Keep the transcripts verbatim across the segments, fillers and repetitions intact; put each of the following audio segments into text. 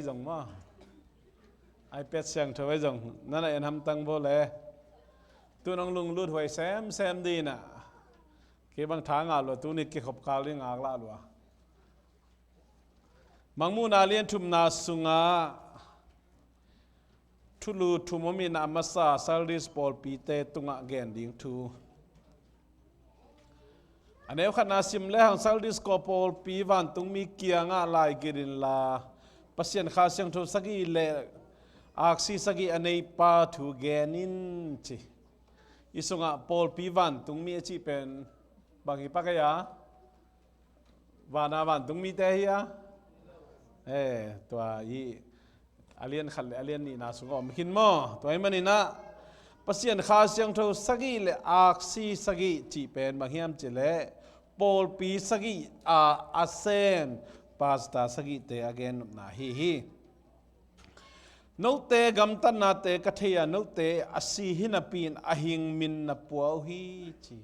Zong maw? iPad siangtho ei zong nana en hamtang bo le. Tu nong lunglut huai semsem dina. Kei bang tha ngah lua, tuni kikhop kal ding ngak lah lua. Mangmuhna lian thumna sungah thulu thum om in a masa Sardis pawlpite tungah gen ding thu. A neu khatna sim le hang Sardis ko pawlpi vantungmi kiangah laigil inla, Pasian Kha Siangtho sagih le aksi sagih a neipa thu gen in ci. I sungah pawlpi vantungmi a cih pen bang hi pak ei a? Vana vantungmite hi a? Eh, tua i a lian khat le a lian nihna sungah om khin maw? Tua hi maninah Pasian Kha Siangtho sagih le aksi sagih cih pen bang hiam cih leh pawlpi sagih a a sem pastor sagihte a gen nopna hi hi. Note gamtatnate ka thei a, note a si hi napi in a hing min na pua uh hi ci.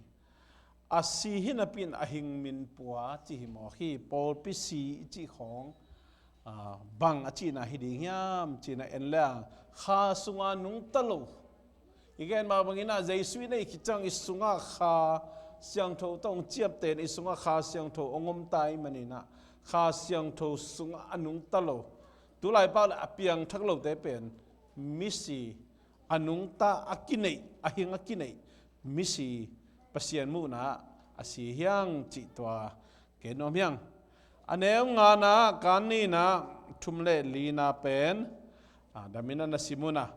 A si hi napi in a hing min pua ci hi mawk hi. Pawlpi si i cih khawng, ah, bang a cihna hi ding hiam cihna en le a, kha sunga nungta lo. I gen mah banginah Jesu i neih khit ciang i sungah Kha Siangtho tawh hong ciapten i sungah Kha Siangtho hong om ta i maninah Kha Siangtho sungah a nungta lo. Tulaipak le a piangthak lote pen misi a nungta a kineih, a hing a kineih misi Pasian muhna a si hiang cih tua kei nuam hiang. A neu ngana kan nina thum le lina pen, a, damin a na sim una.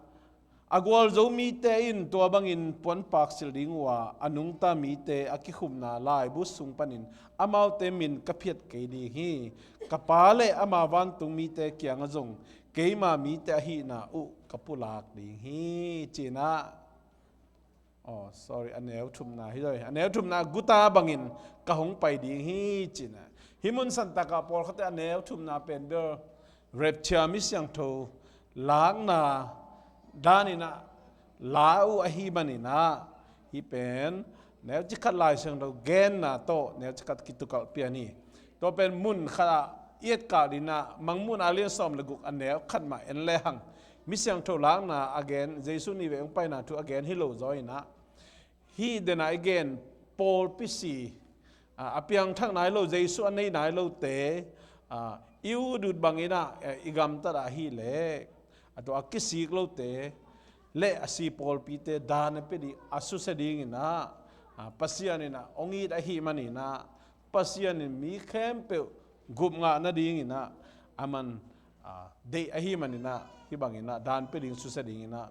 A gualzo mite in tua bangin puanpak silh ding uh a, a nungta mite a kikhumna laibu sung panin amaute min ka phiat kei ding hi. Ka Pa le ama vantung mite kiangah zong keima mite ahihna uh ka pulak ding hi. Cinah, oh, sorry, a neu thumna hi zoi. A neu thumna guta bangin ka hong pai ding hi cinah. Hih mun santakah pawlkhatte a neu thumna pen bel rapture, mi siangtho lakna daninah la uh ahi maninah hih pen neu cikhat Lai Siangtho genna tawh neu cikhat kitukalh pian hi. Tua pen mun khatah i etkak dinah Mangmuhna a lian sawm le guk a neu khat mah en le hang. Mi siangtho lakna a gen, Jesu nih vei hong paina thu a gen hi lo zaw inah hih denah i gen pawlpi si, a, a piangthak nai lo, Jesu a nei nai lote, a, i udut banginah, eh, i gamtat ah hi leh a tua a kisik lote le a si pawlpite dan a pia ding a susia dinginah, a, Pasian inah hong it ahi maninah Pasian in mi khempeuh gupngah nadinginah a man, a, deih ahi maninah hih banginah dan pia ding susia dinginah,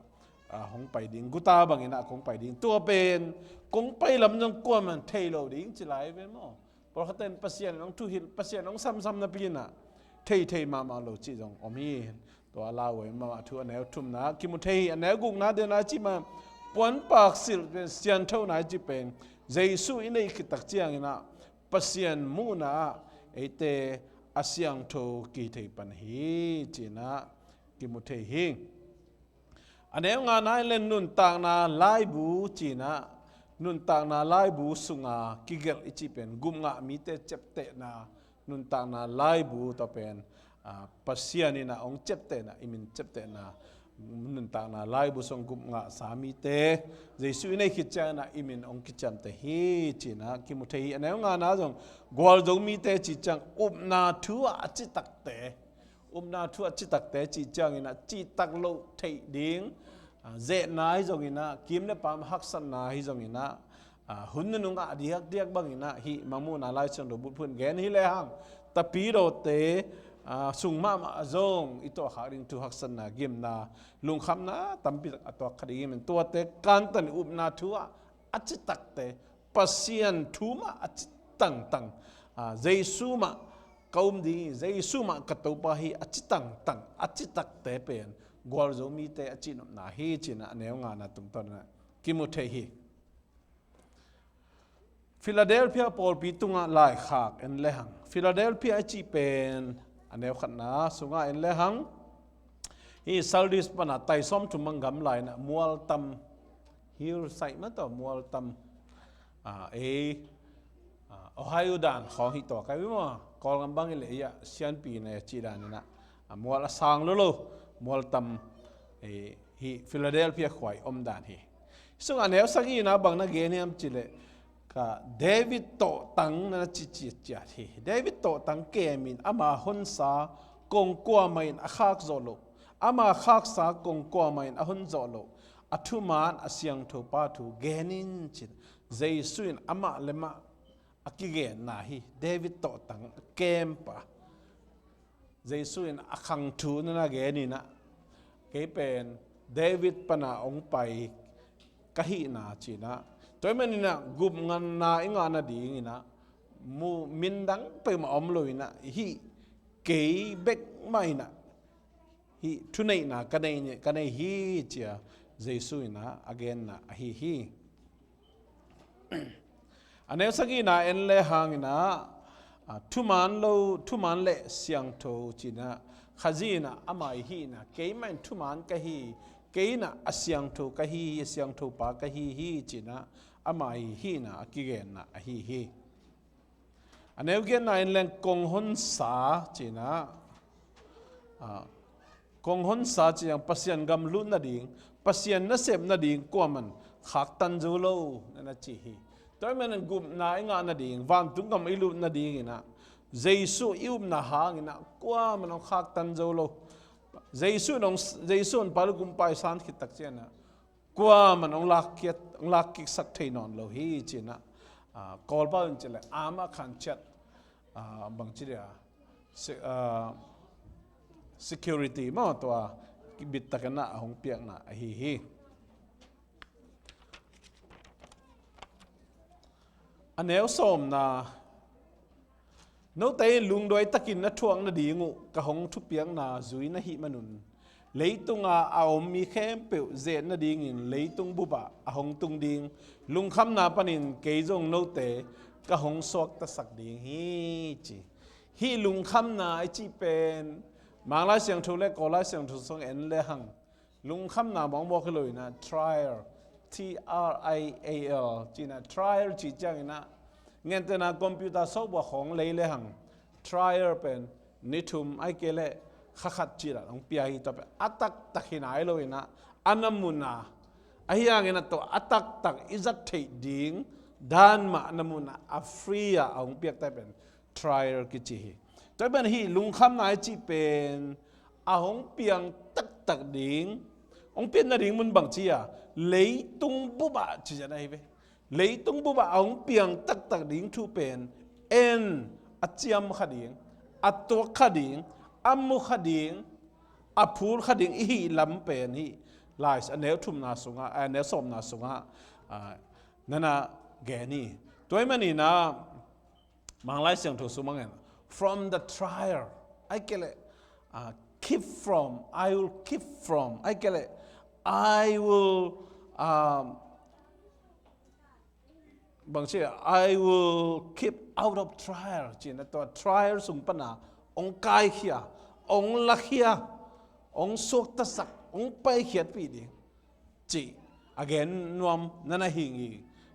a, hong pai ding, guta banginah kong pai ding. Tua pen kong pai lam zong kuaman thei lo ding ci lai pen maw? Pawlkhatte in Pasian in hong thuhilh, Pasian in hong samsam napi inah thei thei mahmah lo cih zong om hi. Tua a lauhuai mahmah thu a neu thumna kimu thei hi. A neu gukna dena cih mah puanpak silh pen sianthona i cih pen Jesu i neih khit tak cianginah Pasian muhna ah eite a siangtho kithei pan hi cinah kimu thei hi. A neu ngana in le nuntakna laibu cinah, nuntakna laibu sunga kigelh i cih pen gupngah mite ciaptehna, nuntakna laibu tawh pen, a, Pasian inah hong ciaptehna, i min ciaptehna, nuntakna laibu sung gupngahsa mite Jesu i neih khit cianginah i min hong kiciamteh hi cinah kimu thei hi. A neu ngana zong gualzo mite cih ciang upna thu ah a citakte, upna thu a citakte cih cianginah cihtak loh theih ding, a, zehna hi zonginah, kim le pam haksatna hi zonginah, a, hun nunung ah diakdiak banginah hih Mangmuhna Lai Siangtho bulphuh in gen hi le hang tapidawte, a, sung mahmah zong i tuahkhak ding thu haksatna, gimna, lungkhamna tampi tak a tuakkha ding hi manin tuate kantan upna thu ah a citakte, Pasian thu mah a ci tangtang, a, Jesu mah ka um ding hi, Jesu mah ka Topa hi a ci tangtang, a citakte pen gualzo mite a cihnopna hi cinah a neu ngana tungtawnah kimu thei hi. Philadelphia pawlpi tungah laikhak en le hang. Philadelphia i cih pen a neu khatna sungah en le hang. Hih Sardis pana tai sawmthum bang gamla inah mualtam, hillside mah tawh mualtam, a, ei, a, Ohio dan khawng hi tawh kai maw? Kawlgam bang i le ia sianpi na cih dan inah, A mual a sang lolo, mual tam, eh, hi Philadelphia khua i om dan hi. Sungah a neu sagihna bang na gen hiam cih leh, ka David tawhtang na na ci ciatciat hi. David tawhtang kemin ama honsa kong kuamah in a khak zawh loh, ama khaksa kong kuamah in a hon zawh loh, a thuman a siangtho pa thu gen in ci-in Jesu in amah le mah a kigenna hi. David tawhtang a kempa Jesu in a khang thu na na gen in ah, kei pen David pana hong pai ka hihna ci-in ah, tua ahih manin ah gupna i ngah nadingin ah mu, min dang peuhmah om lo in ah, hih kei bek mah in ah hih thuneihna ka nei, ka nei hi ci-a Jesu in ah a genna ahi hi. A neu sagihna en le hangin ah, a, thuman lo, thuman le siangtho ci-in ah, Khazih in ah ama i hihna, keimah in thuman ka hi, kei in ah a siangtho ka hi hi, a siangtho pa ka hi hi ci-in ah ama i hihna a kigenna ahi hi. A neu giatna in leng kong honsa ci-in ah, a, kong honsa ci-in ah Pasian gam lut nading, Pasian nasep nading kuaman khaktan zo lo na na ci hi. Tua ahih manin gupna i ngah nading, vantung gam i lut nadingin ah, Jesu i upna hangin ah kuaman hong khaktan zo lo. Jesu in hong, Jesu in pal gumpai san khit tak ciangin ah kuaman hong lak khiat, hong lak kiksak thei nawn lo hi ci-in ah, a, Kawlpau in cih leh ama khan ciat, a, bang ci dia, se-, a, security maw, tua kibit takin ah a hong piakna ahi hi. A neu sawmna, note in lungduai takin na thuak nading uh ka hong thupiakna zui na hih manun, leitunga a om mi khempeuh zet nadingin leitung bupah a hong tung ding lungkhamna panin kei zong note ka hong suaktasak ding hi ci. Hih lungkhamna i cih pen, Manglai Siangtho le Kawllai Siangtho sung en le hang, lungkhamna mawkmawk hi lo in ah, trial, T R I A L, ci-in ah, trial cih ciangin ah, ngentena computer software khawng lei le hang, trial pen ni thum ahih kei leh kha khat cih dan hong pia hi. Tua pen a taktak hi nai lo in ah, a na mun a, ahi hangin ah tua a taktak i zat theih ding dan mah na mun ah, a free ah a hong piakte pen trial kici hi. Tua ahih manin hih lungkhamna i cih pen a hong piang taktak ding, hong pian nading mun bang ci a, leitung bupah ci zia na hi ve. Leitung bupah a hong piang taktak ding thu pen en a ciam kha ding, a tuak kha ding, a mu kha ding, a phul kha ding i hih lam pen hih Lai a neu thumna sungah, a neu sawmna sungah, a, na na gen hi. Tua ahih manin ah, Manglai Siangtho sung bangin, from the trial, ahih kei leh, ah, keep from, I will keep from, ahih kei leh, I will, um, bang ci, I will keep out of trial, ci-in ah tua trial sung pana hong kaikhia, hong lakhia, hong suaktasak, hong paikhiatpih ding cih a gen nuam na na hi ngi,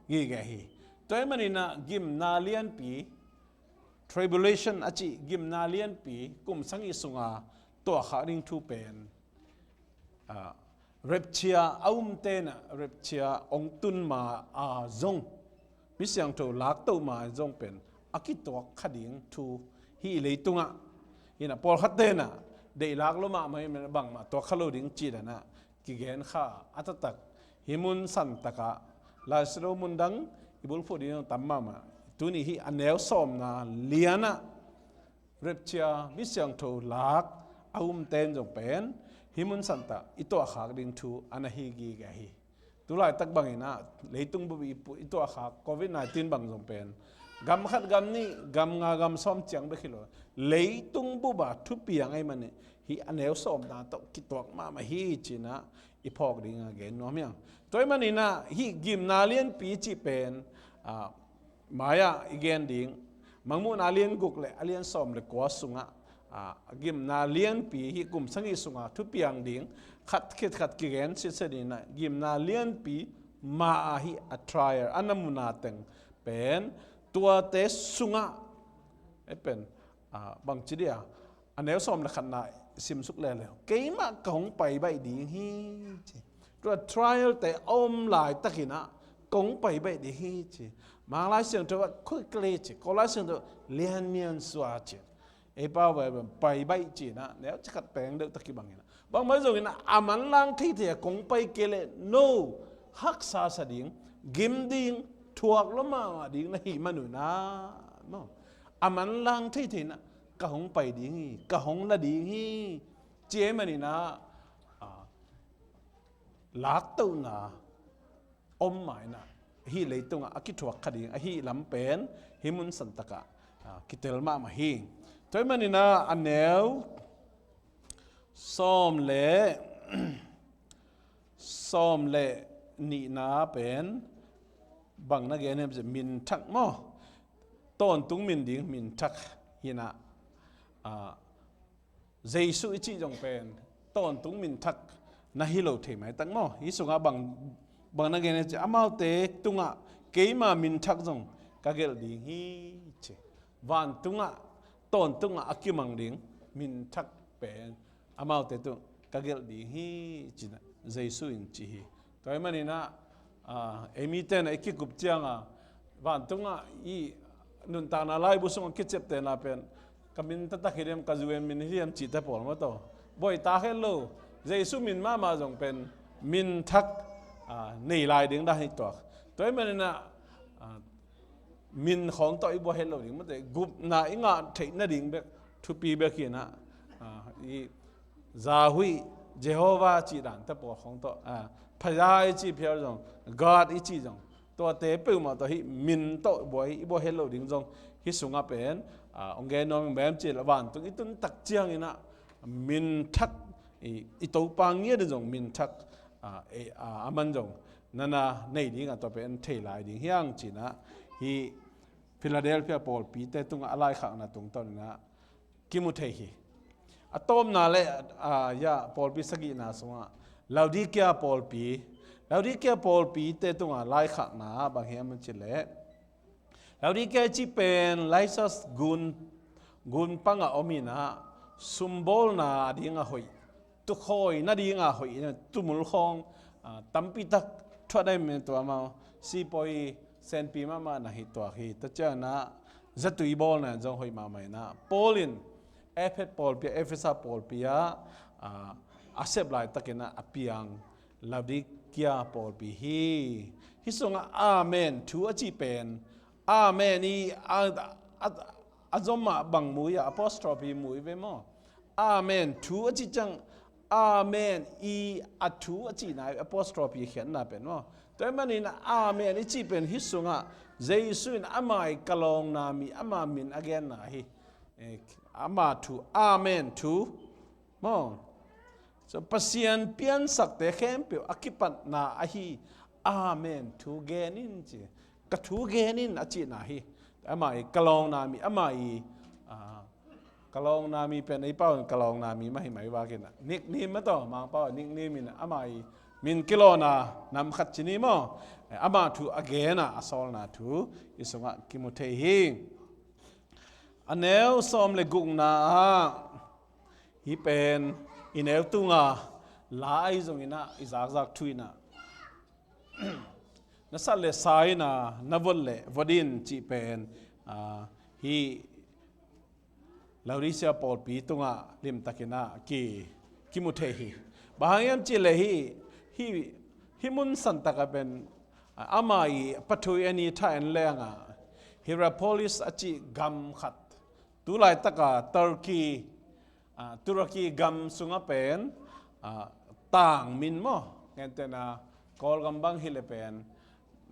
ngige hi. Tua ahih manin ah gimna lianpi, tribulation a cih gimna lianpi kum sagih sunga tuahkhak ding thu pen, ah, rapture a umte in ah rapture hong tun ma a zong, mi siangtho laktoh ma a zong pen a kituak kha ding thu hi leitungah. Hi in ah pawlkhatte in ah deih lak lua mahmah hi, bangmah tuak kha lo ding cih dan ah kigen kha a taktak. Hih mun santakah, Lai Siangtho mun dang i bulphuh ding tam mahmah. Tuni hih a neu sawmna lianah rapture, mi siangtho lak a umte in zong pen hih mun santak i tuahkhak ding thu a na hi gige hi. Tulaitak bangin ah leitung bup i pu-, i tuahkhak covid nineteen bang zong pen gam khat, gam nih, gam nga, gam sawm ciang bek hi lo, leitung bupah thupiang ahih manin hih a neu sawmna tawh kituak mahmah hi ci-in ah i phawk ding a gen nuam hi hang. Tua ahih manin ah hih gimna lianpi cih pen, ah, mai-ah i gen ding, Mangmuhna a lian guk le a lian sawm le kua sungah, ah, gimna lianpi hih kum sagih sungah thupiang ding khat khit khat kigen sitset in ah, gimna lianpi ma-ah hih a trial, a na muna teng pen, tuate sungah, eh, pen, ah, bang ci dia, a neu sawm le khatna simsuk leuleu. Keimah ka hong pai baih ding hi ci. Tua trial te a om laitakin ah ka hong pai baih ding hi ci. Mang Lai Siangtho ah quickly ci. Ko Lai Siangtho lianmian sua ci. Ei pau bai bai pai baih ci na. Neu cikhat peng deuh taki bangin ah. Bangmah zongin ah a manlang theithei a kong pai kei leh no haksa sa ding, gim ding, thuak lua mahmah ding na hih manun ah. Maw. A manlang theithei na ka hong pai ding hi, ka hong la ding hi. Ci ei manin ah, ah, laktohna om mah in ah hih leitungah a kithuak kha ding, a hih lam pen hih mun santakah, ah, kitel mahmah hi. Tua ei manin ah a neu sawm le, sawm le nihna pen bang na gen hiam cih min thak maw? Tawntung min ding min thak hi na, ah, Jesu i cih zong pen tawntung min thak na hi lo thei maitak maw? Hih sungah bang, bang na gen hiam cih, amaute tungah keima min thak zong ka gelh ding hi ci. Vantungah, tawntungah a kimang ding min thak pen amaute tung ka gelh ding hi ci na Jesu in ci hi. Tua ei manin ah, ah, ei mite na i kikup ciangah vantungah i nuntakna laibu sungah kiciaptehna pen ka min taktak hi diam, ka U N min hi diam cihte pawl maw taw. Buai tak het lo, Jesu min mahmah zong pen min thak, ah, nei lai ding dan hi tuak. Tua ei manin ah, ah, min khawng tawh i buai het lo ding mate, gupna i ngah theih nading bek, thupi bek hi na, ah, i Zahuih, Jehovah cih dante pawl khawng tawh, ah, Phaya i cih phial zong, God i cih zong, tuate peuhmah tawh hih min tawh buai, i buai het lo ding zong hih sungah pen, ah, hong gen nuam ing bang hiam cih leh vantung i tun tak ciangin ah min thak, i, i Topa ngiat in zong min thak, ah, e, ah, a man zong nana nei ding a tua pen thei lai ding hi hang ci na hih Philadelphia pawlpite tungah a laikhakna tungtawn in ah kimu thei hi. A tawpna le, ah, ya, pawlpi sagihna sungah Laodicea pawlpi, Laodicea pawlpite tungah laikhakna bang hiam cih leh, Laodicea i cih pen Laisus gun, gun pangah om in ah sumbawlna a dingah hoih, tukhawi nadinga hoih in ah tumul khawng, ah, tampi tak thuak dai men tua amau sipawi senpi mahmah na hi tuak hi. Tua ciangin ah zatui bawlna in zong hoih mahmah in ah Paul in Efet pawlpi ah, Efesa pawlpi ah, ah, a sep laitakin ah a piang Laodicea pawlpi hi. Hih sungah amen thu a cih pen, amen i a, a, a zom ah bang mu i a, apostrophe mu i ve maw? Amen thu a cih ciang, amen i a thu a cihna i apostrophe khiatna pen maw? Tua ei manin amen i cih pen hih sungah Jesu in ama i kalawngna mi, ama min a genna hi. Eh, ama thu, amen thu. Maw? So, Pasian piansakte khempeuh a kipatna ahi amen thu gen in ci. Ka thu gen in a cihna hi. Ama i kalawngna mi, ama i, ah, kalawngna mi pen ei pau in kalawngna mi mah hi mai vakin ah. Nickname mah tawh, Mangpau ah nickname in ama i min kilawna nam khat ci ni maw? Eh, ama thu a gen a, a sawlna thu hih sungah kimu thei hi. A neu sawm le gukna ah, hih pen i neu tunga la ahi zongin ah, i zakzak thu in ah, na sat le sa in ah, na vot le vot in cih pen, ah, hih Laodicea pawlpi tungah limtakin ah ki, kimu thei hi. Bang hang hiam cih leh hih, hih, hih mun santak ah pen, ah, ama i pathui a ni tha en leng ah, Hierapolis a cih gam khat, tu laitaka Turkey, ah, Turkey gam sungah pen, ah, tangmin maw? Gentehna Kawlgam bang hi leh pen,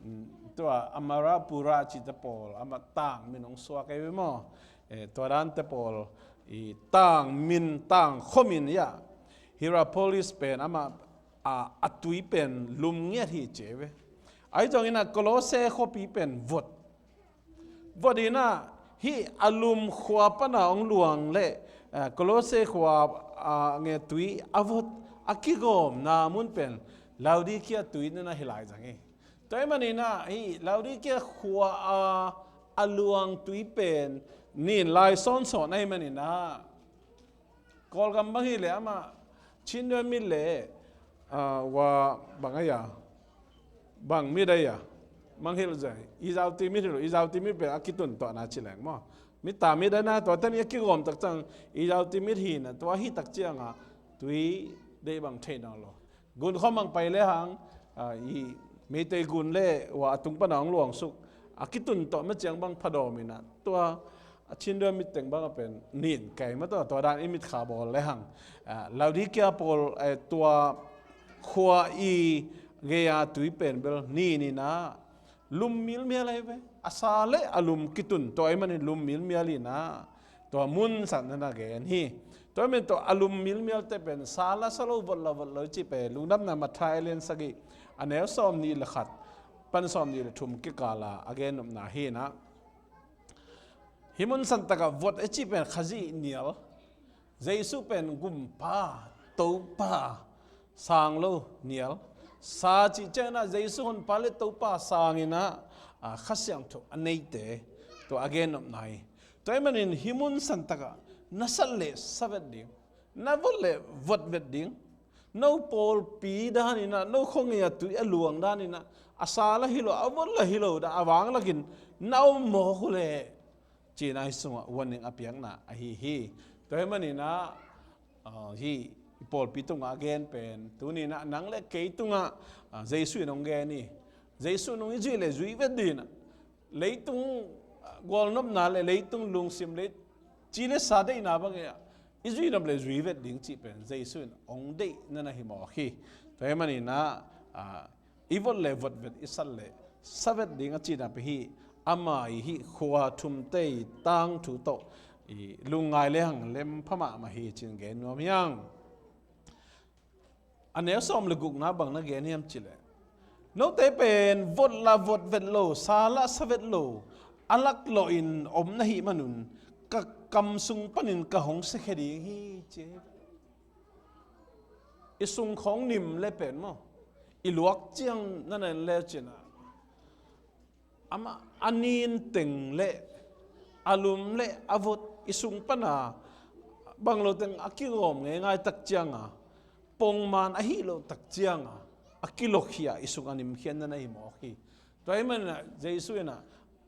mm, tua Amarapura cihte pawl, amah tangmin hong suak ei ve maw? Eh, tua dante pawl i tangmin, tangkhuamin, ya. Hierapolis pen amah, ah, a tui pen lum ngiat hi ci ei ve. Ahi zongin ah Kolosse khuapi pen vot. Vot in ah, hih a lum khua pana hong luang le, eh, Kolosse khua, ah, nge tui a vot a kigawmna mun pen Laodicea tui nana hi lai zang hi. Tua ahih manin ah, hih Laodicea khua a, a luang tui pen nin lai sawnsawn ahih manin ah, Kawlgam bang hi leh amah Chin dua mit leh, ah, wa bang a ya, bang mit a ya, mang hilh zai. I zau ti mit hi lo, i zau ti mit pen a kitun tuahna ci leng maw. Mit ta mit a na, tua ten i a kigawm tak ciang, i zau ti mit hi na, tua hi tak ciang a, tui deih bang theih nawn lo. Gun khawm bang pai le hang, ah, i Meitei gun le wa a tung pan a hong luang suk, a kitun tuah ma ciang bang phadawm in a, tua a Chin dua mit teng bang a pen nin kei ma tua, tua dan i mit kha bawl le hang. Ah, Laodicea pawl, eh, tua khua i gei a tui pen bel nin in a lum milmial ahi ve. A sa le a lum kitun tua ahih manin lum milmial in a tua mun san na na gen hi. Tua ahih manin tua a lum milmial te pen sa la sa lo, vot la vot lo cih pen Lungdamna Matthai a lian sagih, a neu sawm nih le khat pan sawm nih le thum kikal a a gen nopna hi in a. Hih mun san tak ah vot a cih pen Khazih nial, Jesu pen Gumpa, Topa, sang lo nial. Sa cih ciang in a Jesu Honpa le Topa sang in a, a, Kha Siangtho a neite, tua a gen nopna hi. Tua ahih manin hih mun san tak ah na sat le sa vet ding, na vot le vot vet ding. No pawlpi dan in a, no khuangei a tui a luang dan in a, a sa la hi lo, a vot la hi lo dan a vanglakin na om mawk uh leh, ci-in a hih sungah warning a piakna ahi hi. Tua ahih manin a, ah, hih i pawlpi tungah a gen pen, tuni in a nang le kei tungah, ah, Jesu in hong gen hi. Jesu in hong i zuih le zui vet ding in a, leitung, ah, gualnopna le leitung lungsim le ci le sa deihna bang a i zui nop le zui vet ding cih pen Jesu in hong deih na na hi mawk hi. Tua ahih manin a, ah, i vot le vot vet, i sat le sa vet ding a cihna pen hi. Ama i hih khua thumte i tangthu tawh i lungngai le hang lem pha mahmah hi ci-in gen nuam hi hang. A neu sawm le gukna bang na gen hiam cih leh, note pen vot la vot vet lo, sa la sa vet lo, a laklawh in om na hih manun ka kam sung panin ka hong siakhia ding hi, ci hi. I sung khawng nim le pen maw, i luak ciang na na en le cin a, amah a nin teng le a lum le a vot i sung pan a bang lo teng a kigawm ngeingai tak ciang a, pongman ahih loh tak ciang a, a kilokhia, i sung a nimkhia na na hi mawk hi. Tua ahih manin a Jesu in a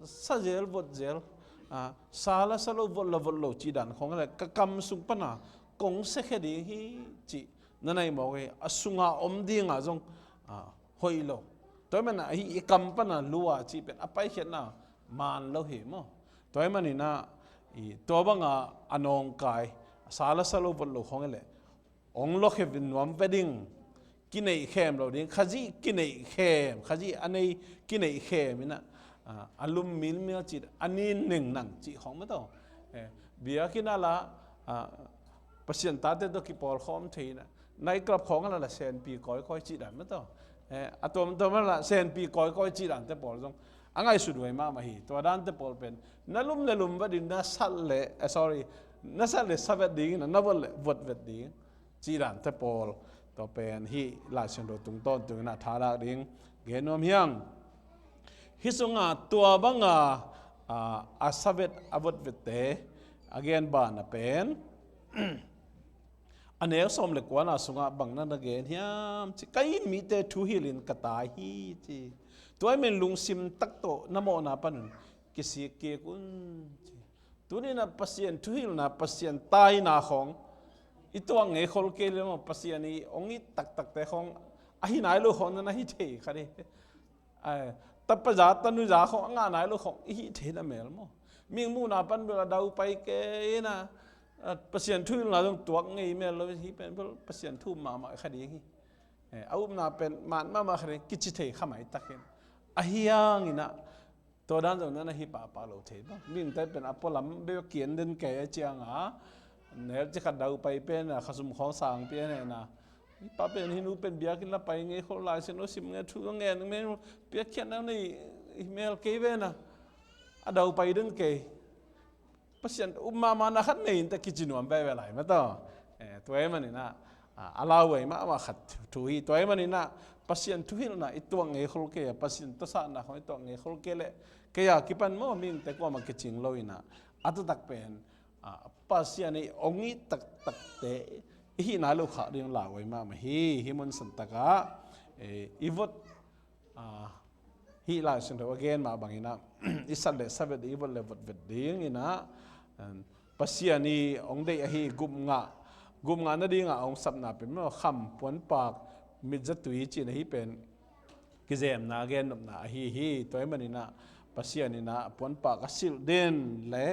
sa zel vot zel, ah, sa la sa lo, vot la vot lo cih dan khawng le ka kam sung pan a kong siakhia ding hi cih na na hi mawk hi. A sung a om ding a zong, ah, hoih lo. Tua ahih manin a hih i kam pan a lua cih pen a paikhiatna man lo hi maw. Tua ahih manin a, i, tua bang a a nawngkai, sa la sa lo, vot lo khawng hi leh hong luakhia nuam ve ding, kineihkhem lo ding, Khazih kineihkhem, Khazih a nei kineihkhem in a, a, a lum milmial cih, a nin neng nang cih khawng maw tawh. Eh, biakinn a la, a, Pasian tate tawh kipawlkhawm thei in a, night club khawng a la la senpi kawikawi cih dan maw tawh. Eh, a tuamtuam a la senpi kawikawi cih dante pawl zong a ngaihsut huai mahmah hi. Tua dante pawl pen na lum le lum vet ding, na sat le, eh, sorry, na sat le sa vet ding in a, na vot le vot vet ding cih dante pawl, tua pen hih Lai Siangtho tung tawntungin a thalak ding gen nuam hi hang. Hih sungah tua bang a, a, a sa vet a vot vette a gen banah pen, a neu sawm le kuana sungah bang na na gen hiam cih, ka it mite thu hilhin ka tai hi, ci. Tua ahih manin lungsim tak tawh na mawhna panun kisik kik un, ci. Tuni in a Pasian thuhilhna, Pasian taina khawng i tuak ngei khol kei le maw, Pasian i hong it taktakte khawng a hi nai lo khawng na na hi thei kha ding. Ai, tapa za, tanu za khawng a ngah nai lo khawng i hih theihna mel maw. Mihing muhna pan bel a daupai kei in a, a, Pasian thuhilhna zong tuak ngei mel lo hi pen bel Pasian thu mahmah kha ding hi. Eh, a upna pen mat mahmah kha ding kici thei kha mai takin. Ahi hangin a, tua dan zong na na hi pahpah lo thei bang. Mihingte pen a pualam bek kian den kei a ciang a, nel ci khat daupai pen a, khasum khawng sang pian hen a, i pa pen, hih nu pen biakinn la pai ngei khol, Lai Siangtho sim ngei, thu ngen ngei, piakkhiatna nei hi mel kei ven a, a daupai den kei. Pasian um mahmahna khat nei in teh kici nuam veve lai mah tawh. Eh, tua ahih manin a, a, a lauhuai mahmah khat thu hi. Tua ahih manin a Pasian thuhilhna i tuak ngei khol kei a, Pasian tawh satna khawng i tuak ngei khol kei leh, kei a kipan maw, mihingte kuamah kicing lo in a, a taktak pen, a, Pasian i ong i taktakte i hihna lo khak ding lauhuai mahmah hi. Hih mun santakah, eh, i vot, ah, hih Lai Siangtho a gen mah banginah i sat le sa vet, i vot le vot vet dinginah, um, Pasian i ong deih ahi gupngah, gupngah nadingah a ong sapna pen maw, kham, puanpak, mitzatui cih na hi pen kizemna gennopna ahi hi. Tua ahih maninah Pasian inah puanpak a silh den le,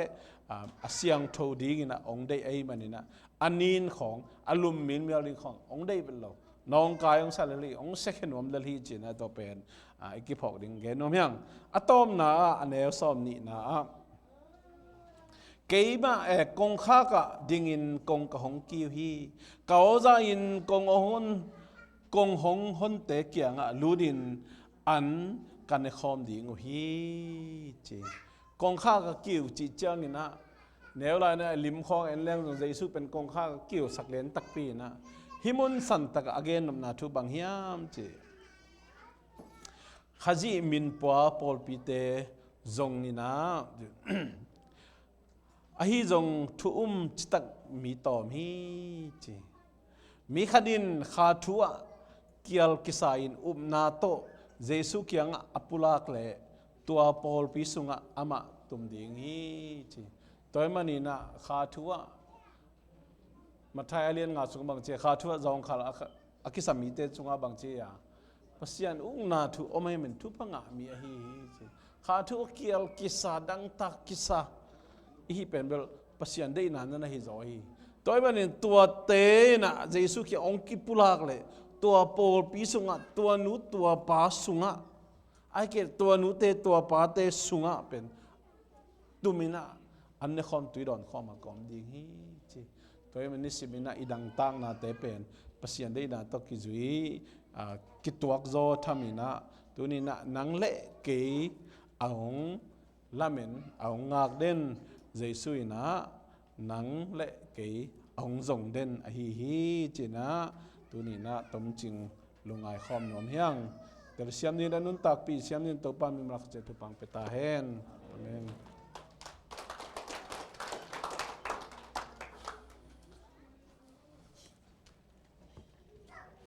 ah, a siangtho dinginah ong deih ahih maninah a nin khawng, a lum minmial ding khawng ong deih vet lo. Nawngkai ong sa lel hi, ong sia khe nuam lel hi cinah tua pen, ah, i kiphawk ding gen nuam hiang. A tawpna ah, a neu sawm nihna ah, keimah, eh, kongkhak ah dingin kong ka hong kiu hi. Ka awza in kong hong, kong hong honte kiangah lutin an ka nekhawm ding uh hi, ci. Kongkhak ah kiu cih cianginah neu lainah lim khawng en leng zong Jesu pen kongkhak ah kiusak lian takpi inah hih mun santakah a gennopna thu bang hiam ci. Khazih minpua pawlpite zonginah ahi zong thu um citak mi tawm hi, ci. Mi khat in kha thu ah kial kisa in upna tawh Jesu kiangah a pulak leh tua pawlpi sungah amah tum ding hi, ci. Tua ahih maninah kha thu ah Matthai a lian nga sungah bang ci a, kha thu ah zawngkhal a, a kisa mite sungah bang ci a, Pasian ukna thu om ahih manin thupha ngah mi ahi hi, ci. Kha thu a kial kisa, dangtak kisa i hih pen bel Pasian deihna na hi zaw hi. Tua ahih manin tuate inah Jesu kiang ong kipulak leh tua pawlpi sungah, tua nu tua pa sungah, ahih kei leh tua nute tua pate sungah pen tuminah an nekhawm, tui dawnkhawm a kawm ding hi, ci. Tua ahih manin nisiminah i dangtaknate pen Pasian deihna tawh kizui, ah, kituak zaw thaminah tuninah nang le kei a hong lamen, a hong ngak den Jesu inah nang le kei a hong zong den ahi hi, cinah tuninah tomcing lungngai khawm nuam hiang. Telsiam dingin a nuntakpih siam dingin Topa min malak cia thupha pia ta hen. Amen.